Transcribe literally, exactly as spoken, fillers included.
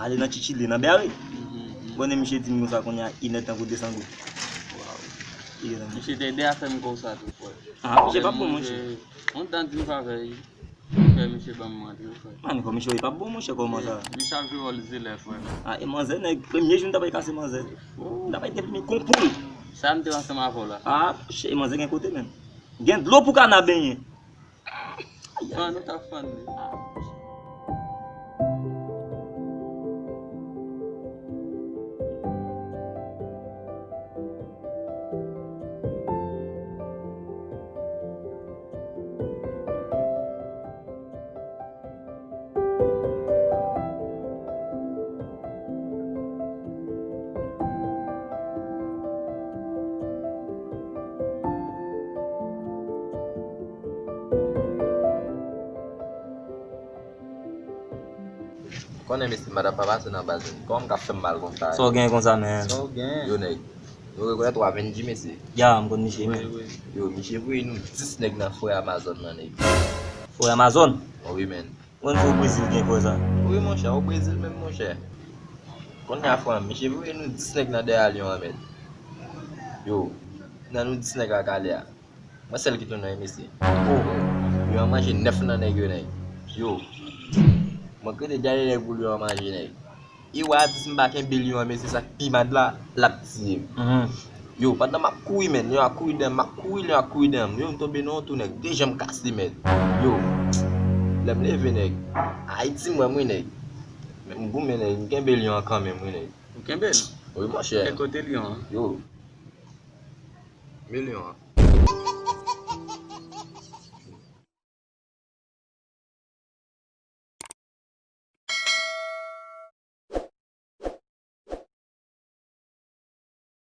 Ale nan Chichili, nan Bèri. Konnen misye di m konsa kounye a, inè tankou de san goud. Misye te de a fè m konsa tou, frè. Ah, misye p ap bon, monchè. Yon tan di m favè, wi. Frè, misye ban m rantre, frè. Man, kòm misye, wi, p ap bon, monchè, kòman sa? Misye ap jwe wòl zilè, frè. Ah, e manzè, nèg, premye jou m ta pral kase manzè. M ta pral deprime kon poul. Sa m te ansanm avè w la. Ah, monchè, e manzè gen kote, menm. Gen dlo pou kana benyen. Fann, ou t ap fann li. Konnen mesye, madanm pa pase nan baz. Kòman m ka fè m mal konsa? Sa w gen konsa, men? Sa w gen? Yo, nèg. Yo rekonèt w a Vendji, mesye. Ya, m konn misye, men. Yo, misye voye nou dis nèg nan forè Amazon nan, nèg. Forè Amazon? Wi, men. Ou konn se o Brezil gen fò sa? Wi, monchè, o Brezil menm, monchè. Kounye a, frè m, misye voye nou dis nèg nan dèyè lyon an, men. Yo, nan nou dis nèg la k ale a. Mwen sèl ki tounen, wi, mesye. Oh. Lyon an manje nèf nan nèg yo, nèg. Yo. Mwen k rete dèyè nèg pou lyon an manje, nèg. E wa di si m pa kenbe lyon an, mesye, sa k pi mad la, l ap tiye m. Yo, pandan m ap kouri, men, lyon an ap kouri dèyè m, m ap kouri, lyon an ap kouri dèyè m. Yo, m tonbe nan yon twou, nèg, de janm kase, men. Yo, lè m leve, nèg, Ayiti m wè m, wi, nèg. Men m goumen, nèg, m kenbe lyon an kanmenm, wi, nèg. Ou kenbe l? Wi, monchè. E kote lyon an? Yo. Men lyon an.